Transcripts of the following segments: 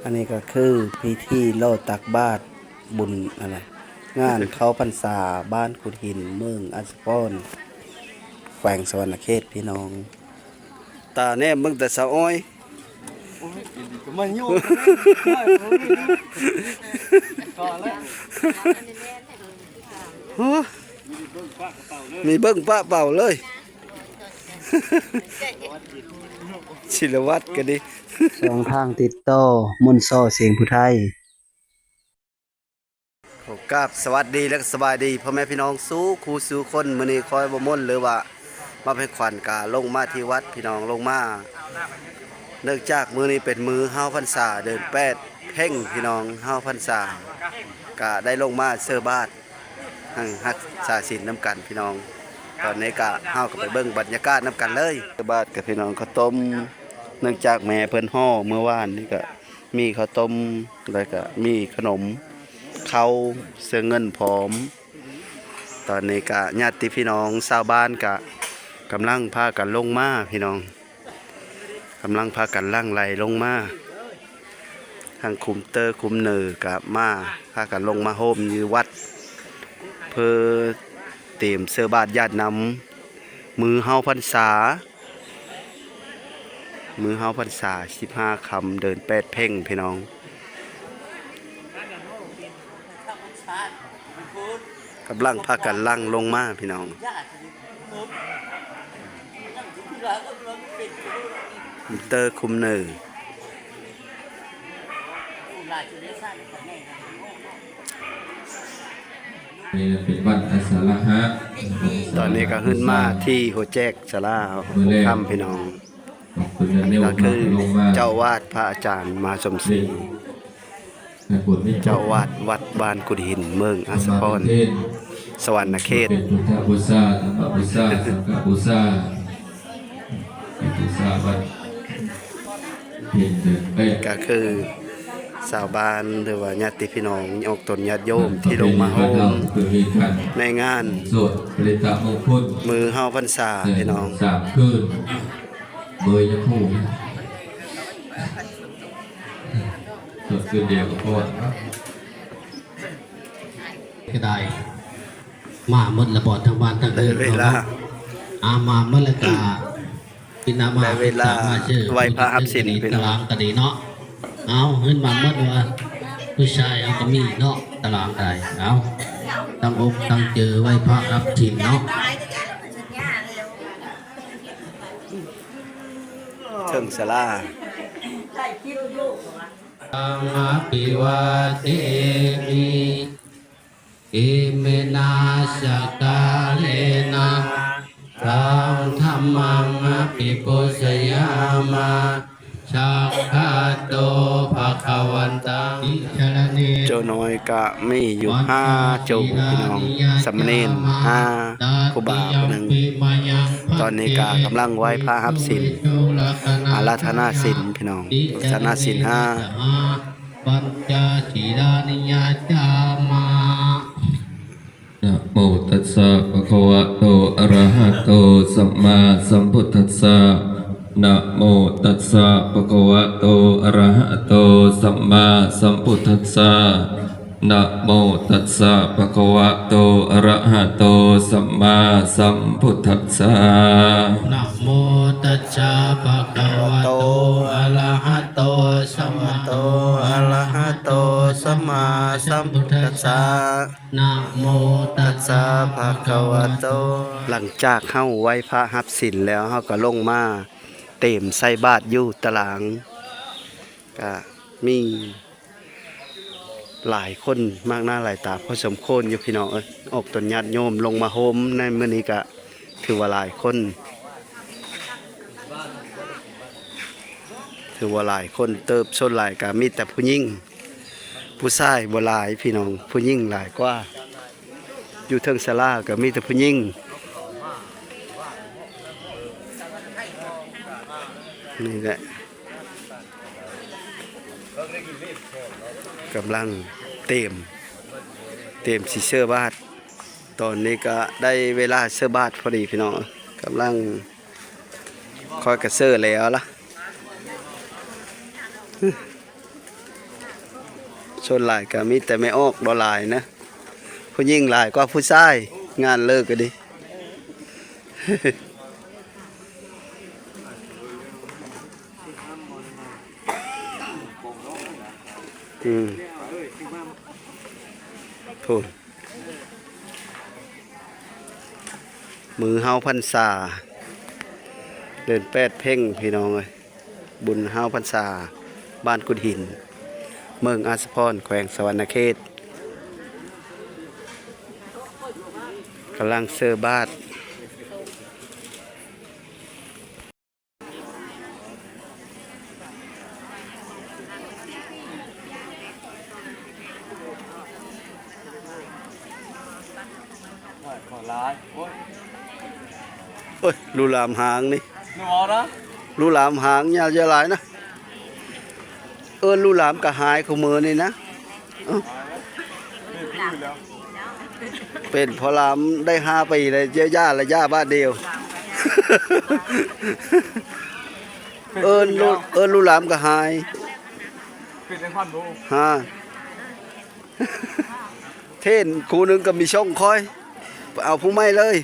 ອັນນີ້ກໍຄືພິທີລໍຕັກບາດບຸນ ອັນນະ ງານເຂົ້າພັນສາບ້ານກຸດຫີນ ເມືອງອັດສະພອນ ແຂວງສະຫວັນນະເຂດ ພີ່ນ້ອງ. ຕາແນມເບິ່ງແຕ່ສາວອ້ອຍ ໂອ້ ມີເບິ່ງປະເປົາເລີຍ. ສິລະວັດກໍດີ. ຊ່ອງທາງຕິດຕໍ່ ມົນ ຊ ສຽງຜູ້ໄທ. ໂອ ກາບສະຫວັດດີ ແລະ ສະບາຍດີພໍ່ແມ່ພີ່ນ້ອງສູ່ຄູ່ສູ່ຄົນ. ມື້ນີ້ຂ້ອຍບໍ່ມົນ ຫຼືວ່າມາເປັນຂວັນກະລົງມາທີ່ວັດ ພີ່ນ້ອງ ລົງມາ ເນື່ອງຈາກມື້ນີ້ເປັນມື້ເຮົາພັນສາເດືອນແປດເພັງ ພີ່ນ້ອງ ເຮົາພັນສາ ກະໄດ້ລົງມາເຊີບາດ ຮັກສາສິນນຳກັນ ພີ່ນ້ອງ. ຕອນນີ້ກະ ເຮົາກໍໄປເບິ່ງບັນຍາກາດນຳກັນເລີຍ. ເຊີບາດກັບພີ່ນ້ອງ ເຂົ້າຕົ້ມ ເນື່ອງຈາກແມ່ເພິ່ນຫໍ່ມື້ວານນີ້ ກະມີເຂົ້າຕົ້ມ ແລ້ວກະມີຂະໜົມ ເຂົ້າ ເຊິ່ງເງິນພ້ອມ. ຕອນນີ້ກະຍາດຕິພີ່ນ້ອງຊາວບ້ານກະກຳລັງພາກັນລົງມາ ພີ່ນ້ອງ. ກຳລັງພາກັນຫຼັ່ງໄຫຼລົງມາ ທັງຄຸມເຕີຄຸມເນີກະມາ ພາກັນລົງມາໂຮມຢູ່ວັດ ເພື່ອຕຽມເຊີບາດຢາດນ້ຳ ມື້ເຮົາພັນສາ ມື້ເຮົາພັນສາ ສິບຫ້າຄ່ຳເດືອນແປດເພັງ ພີ່ນ້ອງ. ກຳລັງພາກັນຫຼັ່ງລົງມາ ພີ່ນ້ອງ ເຕີຄຸມເນີ. ນີ້ເປັນວັດອາສາລະຫະ. ຕອນນີ້ກໍຂຶ້ນມາທີ່ຫົວແຈກສາລາຫົວຄ່ຳ ພີ່ນ້ອງ. ອັນນີ້ກໍຄືເຈົ້າອາວາດພະອາຈານມະຫາສົມສີ ເຈົ້າອາວາດວັດບ້ານກຸດຫີນ ເມືອງອັດສະພອນ ສະຫວັນນະເຂດ. ເປັນພຸດທະບູຊາ ທຳມະບູຊາ ສັງຄະບູຊາ ເປັນບູຊາວັດເພັນເດີ ກໍຄືຊາວບ້ານ ຫຼືວ່າຍາດຕິພີ່ນ້ອງ ອອກຕົນຍາດໂຍມທີ່ລົງມາໂຮມໃນງານມື້ເຮົາພັນສາ ພີ່ນ້ອງ ສາມຄືນ. ເບີຍັງຮູ້ ສວດຄືນດຽວກໍພໍເນາະ ກໍໄດ້ ມາໝົດລະບໍ່ ທັງບ້ານທັງເຮືອນ ໄດ້ເວລາ ເນາະ ອາ ມາໝົດແລ້ວກະ ໄດ້ເວລາໄຫວ້ພະຮັບສິນ ພີ່ນ້ອງ ຕະຫຼາງກໍດີເນາະ. ເອົາ ເຮືອນມາໝົດວ່າ ຜູ້ຊາຍເຮົາກໍມີເນາະ ຕະຫຼາງກໍໄດ້. ເອົາ ຕັ້ງອົກຕັ້ງໃຈໄຫວ້ພະຮັບສິນເນາະ. ເທິງສາລາ ຕັງ ອະພິວາເທມິ ອິເມນະ ສະກາເລນະ ຕັງ ທຳມັງ ອະພິປູຊະຍາມະ ສັກຂາໂຕ ພະຄະວັນຕັງ ຕິສະລະເນ ໂຈນ້ອຍກະມີຢູ່ຫ້າໂຈ ພີ່ນ້ອງ ສາມະເນນຫ້າ ຄູບາຜູ້ໜຶ່ງ. ຕອນນີ້ກະກຳລັງໄຫວ້ພະຮັບສິນ ອາລາທະນາສິນ ພີ່ນ້ອງ ອາລາທະນາສິນຫ້າ ປັນຈະສີລານິຍາຈາມະ. ນະໂມຕັດສະ ພະຄະວະໂຕ ອະລະຫະໂຕ ສຳມາສຳພຸດທັດສະ. ນະໂມຕັດສະ ພະຄະວະໂຕ ອະລະຫະໂຕ ສຳມາສຳພຸດທັດສະ. ນະໂມຕັດສະ ພະຄະວະໂຕ ອະລະຫະໂຕ ສຳມາສຳພຸດທັດສະ. ນະໂມຕັດສະ ພະຄະວະໂຕ ອະລະຫະໂຕ ສຳມາ ໂຕ ອະລະຫະໂຕ ສຳມາສຳພຸດທັດສະ. ນະໂມຕັດສະ ພະຄະວະໂຕ. ຫຼັງຈາກເຮົາໄຫວ້ພະຮັບສິນແລ້ວ ເຮົາກໍລົງມາເຕັມໃສ່ບາດຢູ່ຕະຫຼາງ ກະມີຫຼາຍຄົນມາກໜ້າຫຼາຍຕາພໍສົມຄວນຢູ່ ພີ່ນ້ອງເອີຍ. ອອກຕົນຍາດໂຍມລົງມາໂຮມໃນມື້ນີ້ກະຖືວ່າຫຼາຍຄົນ ຖືວ່າຫຼາຍຄົນເຕີບ. ສ່ວນຫຼາຍກະມີແຕ່ຜູ້ຍິງ ຜູ້ຊາຍບໍ່ຫຼາຍ ພີ່ນ້ອງ ຜູ້ຍິງຫຼາຍກວ່າ. ຢູ່ເທິງສາລາກໍມີແຕ່ຜູ້ຍິງ ນີ້ແຫຼະ ກຳລັງເຕຍມ ເຕຍມຊິເຊີບາດ. ຕອນນີ້ກໍໄດ້ເວລາເຊີບາດພໍດີ ພີ່ນ້ອງ ກຳລັງ ຂ້ອຍກໍເຊີແລ້ວລະ. ສ່ວນຫຼາຍກໍມີແຕ່ແມ່ອອກບໍ່ຫຼາຍນະ ຜູ້ຍິງຫຼາຍກວ່າຜູ້ຊາຍ ງານເລີກກໍດີ. ອືມ ພຸ້ນ ມື້ເຮົາພັນສາ ເດືອນແປດເພັງ ພີ່ນ້ອງເອີຍ. ບຸນຫ້າພັນສາ ບ້ານກຸດຫີນ ເມືອງອາສະພອນ ແຂວງສະຫວັນນະເຂດ ກຳລັງເຊີບາດ. ໂອ້ຍ ລູຫຼາມຫາງນີ້ ລູຫຼາມຫາງຍາວຫຼາຍນະ ເອີ້ນລູຫຼາມກະຫາຍຄູ່ມື້ນີ້ນະ ເປັນພໍ່ຫຼາມໄດ້ຫ້າປີແລ້ວ ຢ່າລະຢ່າບາດດຽວ ເອີ້ນລູ ເອີ້ນລູຫຼາມກະຫາຍ ຫາ ເທນຄູ່ໜຶ່ງກໍມີຊ່ອງຂ້ອຍ ໄປເອົາຜູ້ໃໝ່ເລີຍ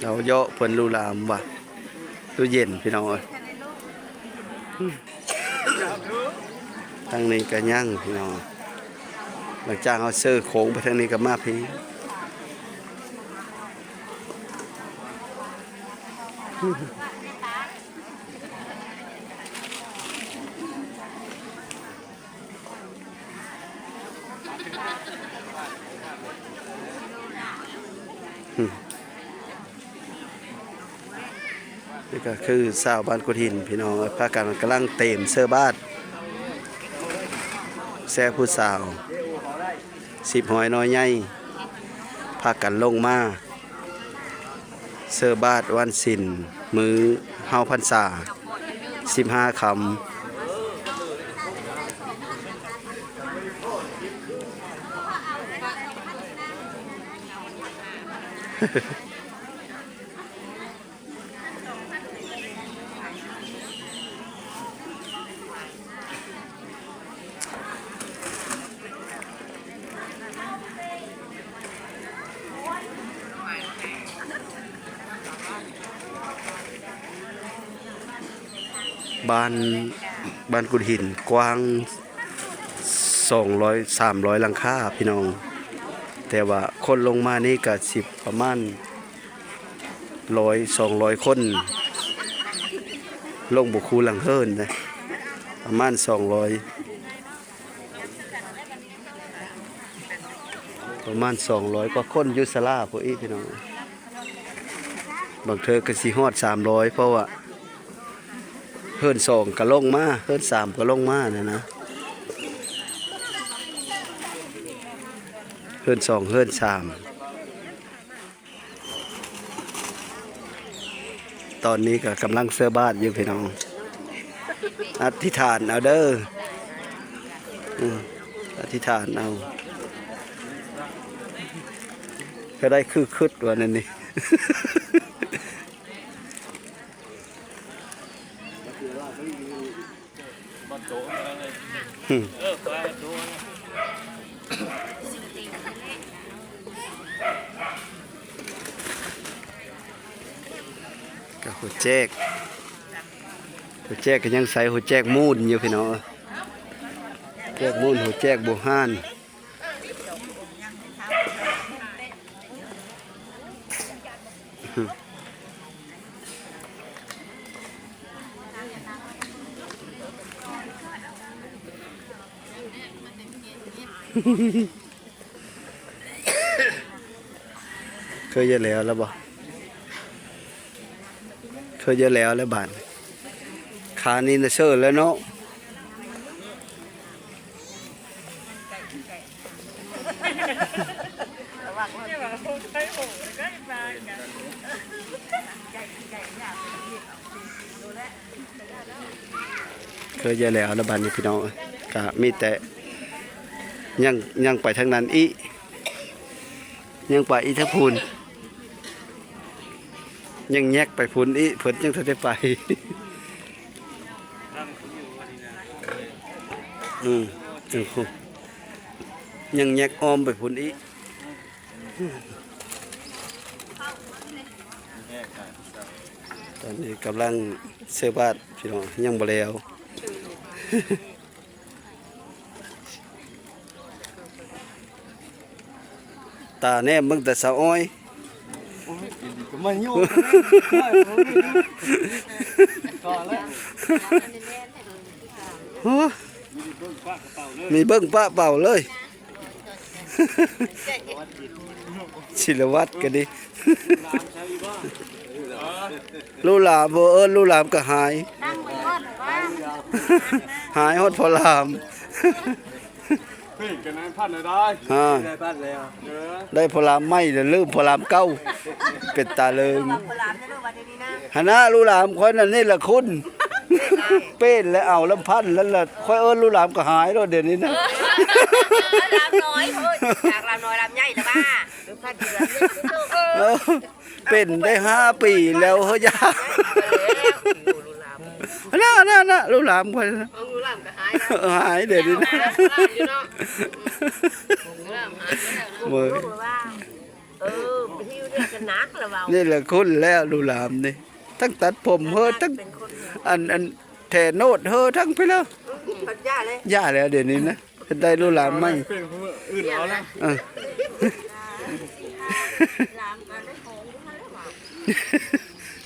ເອົາເຍາະເພິ່ນລູຫຼາມວ່າ ຕູ້ເຢັນພີ່ນ້ອງເອີຍ. ທາງນີ້ກໍຍັງພີ່ນ້ອງ ຫຼັງຈາກເຮົາເຊີໂຄ້ງໄປທາງນີ້ກໍມາພີ້ ນີ້ກໍຄືຊາວບ້ານກຸດຫີນພີ່ນ້ອງ ພາກັນກຳລັງເຕມເຊີບາດ ແຊຜູ້ສາວ ສິບຮ້ອຍນ້ອຍໃຫຍ່ ພາກັນລົງມາເຊີບາດວັນສິນ ມື້ເຮົາພັນສາ ສິບຫ້າຄ່ຳ. ບ້ານ ບ້ານກຸດຫີນກວ້າງສອງຮ້ອຍ ສາມຮ້ອຍຫຼັງຄາພີ່ນ້ອງ ແຕ່ວ່າຄົນລົງມານີ້ກໍຊິປະມານຮ້ອຍ ສອງຮ້ອຍຄົນ ລົງບໍ່ຄູ່ຫຼັງເຮີນເດ້ ປະມານສອງຮ້ອຍ ປະມານສອງຮ້ອຍກວ່າຄົນຢູ່ສາລາພຸ້ນອີກພີ່ນ້ອງ ບາງເທື່ອກໍຊິຮອດສາມຮ້ອຍ ເພາະວ່າເຮືອນສອງກໍລົງມາ ເຮືອນສາມກໍລົງມາຫັ້ນນະ ເຮືອນສອງ ເຮືອນສາມ. ຕອນນີ້ກໍກຳລັງເຊີບາດຢູ່ພີ່ນ້ອງ ອະທິຖານເອົາເດີ ອືມ ອະທິຖານເອົາ ກໍໄດ້ຄືຄຶດວ່ານັ້ນນີ້. ກະຫົວແຈກ ຫົວແຈກກໍຍັງໃສ່ຫົວແຈກມູນຢູ່ພີ່ນ້ອງ ແຈກມູນ ຫົວແຈກບູຮານ. ເຄີຍຈະແລ້ວແລ້ວບໍ່? ເຄີຍຈະແລ້ວແລ້ວບາດ ຄານີ້ນະເຊີແລ້ວເນາະ. ເຄີຍຈະແລ້ວແລ້ວບາດນີ້ພີ່ນ້ອງເອີຍ ກະມີແຕ່ຍັງ ຍັງໄປທາງນັ້ນອີກ ຍັງໄປອີກທາງພຸ້ນ. ຍັງແຍກໄປພຸ້ນອີກ ເພິ່ນຍັງທັນໄດ້ໄປ. ອືມ ຍັງແຍກອ້ອມໄປພຸ້ນອີກ. ຕອນນີ້ກຳລັງໃສ່ບາດພີ່ນ້ອງ ຍັງບໍ່ແລ້ວ. ຕາແນມເບິ່ງແຕ່ສາວອ້ອຍ. ມາໂຍກ ໂອ້ ມີເບິ່ງປະເປົາເລີຍ. ສິລະວັດກໍດີ. ລູກຫຼານບໍ່ເອີ້ນ ລູກຫຼານກໍຫາຍ. ຫາຍຮອດພໍ່ຫຼານ. ເພິ່ນກັນນັ້ນພັນໄດ້ ຮະ ໄດ້ພັນແລ້ວ. ເອີ ໄດ້ພໍ່ຫຼານໃໝ່ແລ້ວ ລືມພໍ່ຫຼານເກົ່າ ເປັນຕາເລີງ. ຫັ້ນນະ ລູກຫຼານຂ້ອຍນັ້ນເນລະຄຸນ ເປັນແລ້ວ ເອົາລຳພັນແລ້ວລະ ຂ້ອຍເອີ້ນລູກຫຼານກໍຫາຍໂລດດຽວນີ້ນະ. ເອີ ຫຼານນ້ອຍ ເອີ ຈາກຫຼານນ້ອຍຫຼານໃຫຍ່ລະວ່າ ເອີ ເປັນໄດ້ຫ້າປີແລ້ວເຮີ້ຍ ນະ ນະ ນະ ລູກຫຼານຂ້ອຍນະ ເອີ ຫາຍແລ້ວ ຫາຍດຽວນີ້ນະ. ເອີ ເນລະຄຸນແລ້ວ ລູກຫຼານນີ້ ທັງຕັດຜົມເຮີ້ ທັງ ອັນ ອັນ ແຖໂນດເຮີ້ ທັງໄປແລ້ວ. ຢ່າແລ້ວດຽວນີ້ນະ ເພິ່ນໄດ້ລູກຫຼານໃໝ່. ເອີ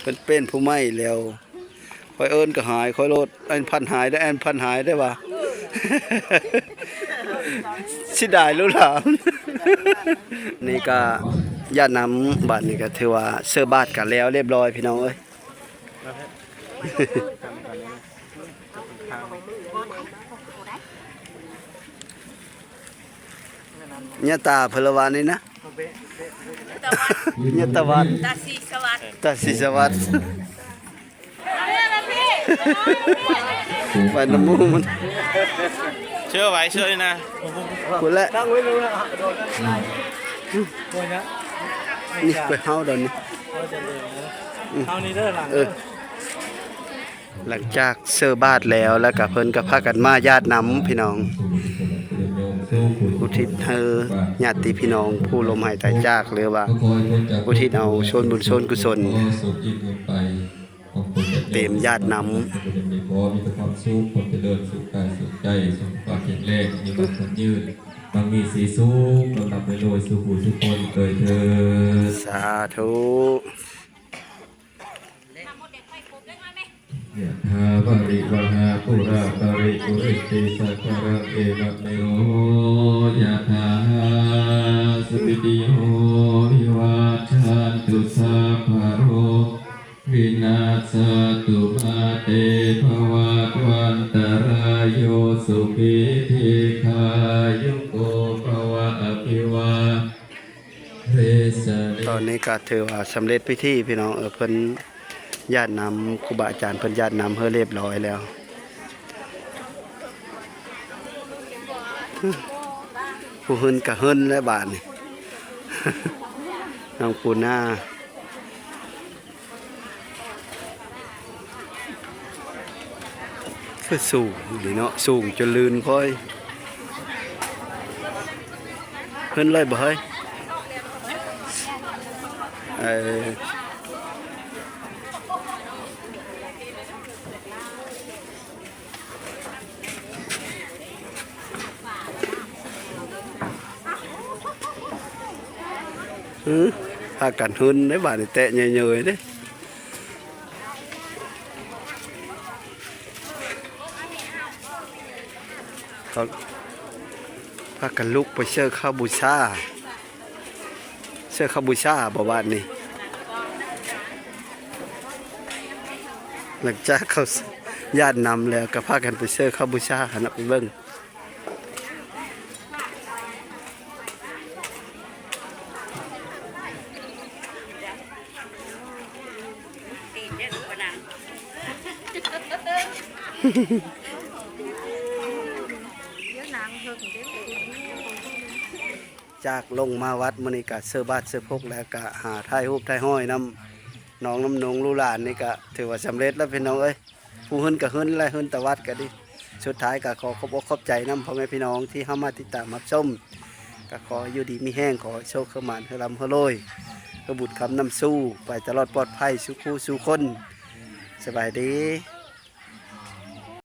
ເພິ່ນເປັນຜູ້ໃໝ່ແລ້ວ. ຂ້ອຍເອີ້ນກໍຫາຍ ຂ້ອຍໂລດ ອັນພັນຫາຍໄດ້ ອັນພັນຫາຍໄດ້ວ່າ ເສຍດາຍລູກຫຼານ. ນີ້ກໍຢາດນ້ຳ ບາດນີ້ກໍຖືວ່າເຊີບາດກໍແລ້ວລຽບລ້ອຍພີ່ນ້ອງເອີຍ. ຍາຕາເພິ່ນລະວ່ານີ້ນະ ຍາຕາວັດ ຕາສີສະຫວັດ ຕາສີສະຫວັດ ໄປນຳໝູ່ມັນ ເຊື່ອໄວ້ ເຊື່ອນີ້ນະ ພຸ້ນແຫຼະ ນີ້ໄປເຮົາດອນນີ້ ເຮົານີ້ເດີ ເອີ. ຫຼັງຈາກເຊີບາດແລ້ວ ແລ້ວກະເພິ່ນກະພາກັນມາຢາດນ້ຳພີ່ນ້ອງ ອຸທິດໃຫ້ຍາດຕິພີ່ນ້ອງຜູ້ລົ້ມຫາຍຕາຍຈາກ ຫຼືວ່າອຸທິດເອົາສ່ວນບຸນສ່ວນກຸສົນ ເຕມຢາດນ້ຳ. ມີແຕ່ຄວາມສຸກ ຄວາມຈະເລີນ ສຸກກາຍສຸກໃຈ ສຸຂະພາບແຂງແຮງ ມີຄວາມຍືນ ມັ່ງມີສີສຸກ ລ່ຳໆລວຍໆ ສູ່ຜູ້ທຸກຄົນເຕີຍເທີນ ສາທຸ. ຍະຖາ ວາລິວະຫາ ປູຣາ ປະລິປູເຣນຕິ ສາຄະລັງ ເອວະເມວະ ຍະຖາ ສັບພິຕິໂຍ ວິວັດທັນຕຸ ສັບພະໂລກ ວິນັດສະຕຸ ມາເຕ ພະວັດວັນຕະລາໂຍ ສຸຂີ ດີຄາຍຸໂກ ພະວະ ອະພິວາ ເທສະເລ ຕອນນີ້ກໍຖືວ່າສຳເລັດພິທີພີ່ນ້ອງເອີຍ ເພິ່ນຢາດນ້ຳ ຄູບາອາຈານເພິ່ນຢາດນ້ຳໃຫ້ຮຽບຮ້ອຍແລ້ວ. ຜູ້ເຮືອນກໍເຮືອນແລ້ວບາດນີ້ ນ້ອງປູນາ. ຄືສູງອີ່ຫຼີເນາະ ສູງຈົນລື່ນຂ້ອຍ. ເຮືອນເລີຍບໍ່ເຮີ້ຍ? ເອີ ເອີ ພາກັນເຮືອນເດ້ ບາດນີ້ແຕະເຍີ້ຍໆເດ້. ເຂົາພາກັນລຸກໄປເຊີເຂົ້າບູຊາ ເຊີເຂົ້າບູຊາບໍ່ບາດນີ້. ຫຼັງຈາກເຂົາຢາດນ້ຳແລ້ວ ກໍພາກັນໄປເຊີເຂົ້າບູຊາຫັ້ນນະ ໄປເບິ່ງ. ຈາກລົງມາວັດມື້ນີ້ກະເຊີບາດເຊີພົກ ແລ້ວກະຫາຖ່າຍຮູບຖ່າຍຮ້ອຍນຳ ນ້ອງນ້ຳນົງລູກຫຼານນີ້ກະຖືວ່າສຳເລັດແລ້ວພີ່ນ້ອງເອີຍ. ຜູ້ເຮືອນກະເຮືອນ ແລະເຮືອນຕາວັດກະດີ. ສຸດທ້າຍກະຂໍຂອບອົກຂອບໃຈນຳພໍ່ແມ່ພີ່ນ້ອງທີ່ເຂົ້າມາຕິດຕາມຮັບຊົມ. ກະຂໍໃຫ້ຢູ່ດີມີແຮງ, ຂໍໃຫ້ໂຊກໃຫ້ໝານ, ໃຫ້ລ່ຳໃຫ້ລວຍ, ໃຫ້ບຸນຄຳນຳສູ່ໄປຕະຫຼອດປອດໄພສູ່ຄູ່ສູ່ຄົນ. ສະບາຍດີ.